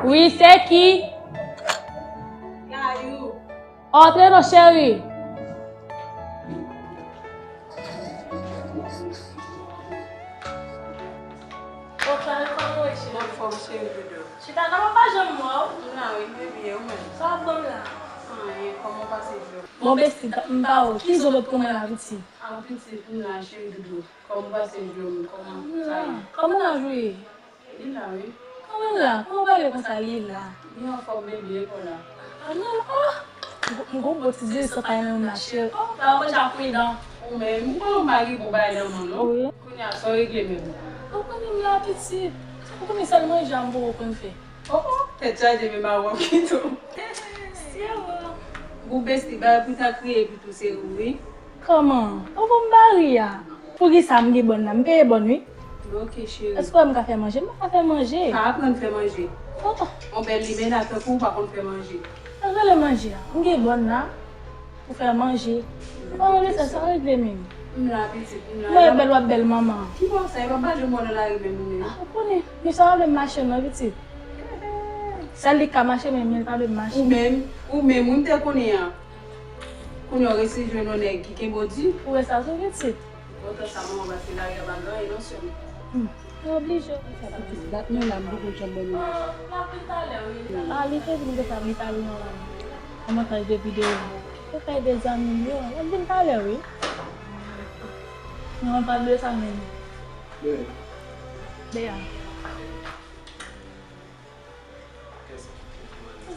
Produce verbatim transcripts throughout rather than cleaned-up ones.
Wi, se ki? Kayou. Antre non, cheri. Bon, Kayou, kòman w ye, cheri? Anfòm, cheri doudou. Chita, kòman pa janm wè w? M la wi, baby, e ou menm? Sa w ap ban m la? Anyen, kòman w pase jou? Bon, besti, m pa wè w. Ki zo w ap pran la, pitit? A, pitit, m la, cheri doudou. Kòman w pase jou? Kòman sa ye? Kòman laj ou ye? Li la, wi. Kòman l la? Kòman w pale konsa, li la? Li anfòm, baby, e kò la. A non, oh! M gon bon ti zye san pa yon moun mache. Oh, pa wè jan pridan. Ou menm, ou konnen w pa gen bon bagay nan men w, non? Wi. Kounye a, sa w regle menm? Ou konnen m la, pitit. Ou konnen sèl manje a m poko konn fè. Oh, oh, tèt chaje, men mawon kite w. Sye o. Gou besti, bagay pou ta kriye pito se ou, wi. Kòman? Ou bon m pari a? Poukisa m gen bòn nan? M peye bòn, wi. Ok, cheri. Èske w wè m ka fè manje? M pa ka fè manje. Pa aprann fè manje. Oh, oh. On bèl limena tankou w pa konn fè manje. Sa rele manje a? M gen bòn nan pou fè manje. M pa manje sa, sa regle menm. M la, pitit, m la. Mwen bèl, w ap bèl manman. Ki bò sa? E pa bal yo mò nan lari menm ou menm. Ah, ou konnen. Men sa pa vle m mache non, pitit. Sèl li k ka mache, men, men li pa vle m mache. Ou menm, ou menm, wi, m te konnen an. Kounye a w resi jwenn yon nèg ki kenbe w di. Ou wè sa tou, pitit? Kontan sa, manman, paske lari a pa gen anyen non, sè m. Hmm. Ou oblije wè sa, pitit. Dat mwen la, m poko janm bon moun. Oh, l ap vin talè, wi. Ah, li te vin deja, li t al nan, nan montaj de videyo. Li fè de zanmi l yo. L ap vin talè, wi. Non, pa bliye sa menm. Bea. Bea.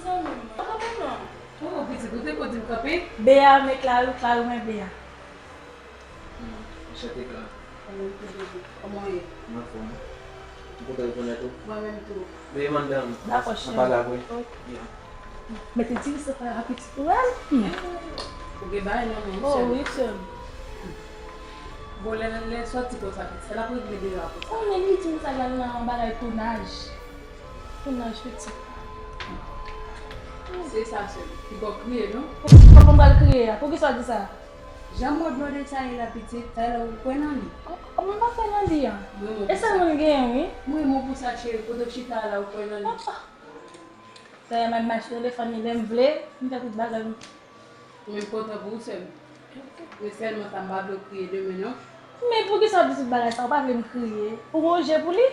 Zanmi m, pa kanpe non. Oh, pitit, ou te ko di m kanpe? Bea, men Clarou, Clarou, men Bea. Hmm, chante Clarou. Kòman w ye? M anfòm. M kontan rekonèt ou. Mwen menm tou. Beye mandan. Dakò, cheri. N ap pale apre. Ok. Yeah. Mete ti ris la pitit ou wè l. Ou gen bagay nan men w, oh, sè m. Wi, sè m. Bon, lè, lè, lè sòti konsa, pitit, sa l ap regle deyò a konsa. Konnen li di m sa l al nan bagay tounaj. Tounaj pitit. Se sa, sè m. Li pral kriye, non? Kòman m pral kriye a? Poukisa w di sa? Jan mòd mòde sa ye la, pitit, sa ye la ou kwè nan li. Mwen pa kwè nan li a. E sèl mwen genyen, wi. Mwen renmen w pou sa, cheri, kote w chita la, ou kwè nan li. Dayè, m ap mache nan telefòn li lè m vle, m fè tout bagay m. Mwen kontan pou ou, sè m. Men sèlman sa, m pa vle w kriye demen, non. Men poukisa w di tout bagay sa? Ou pa vle m kriye? Ou gon je pou li?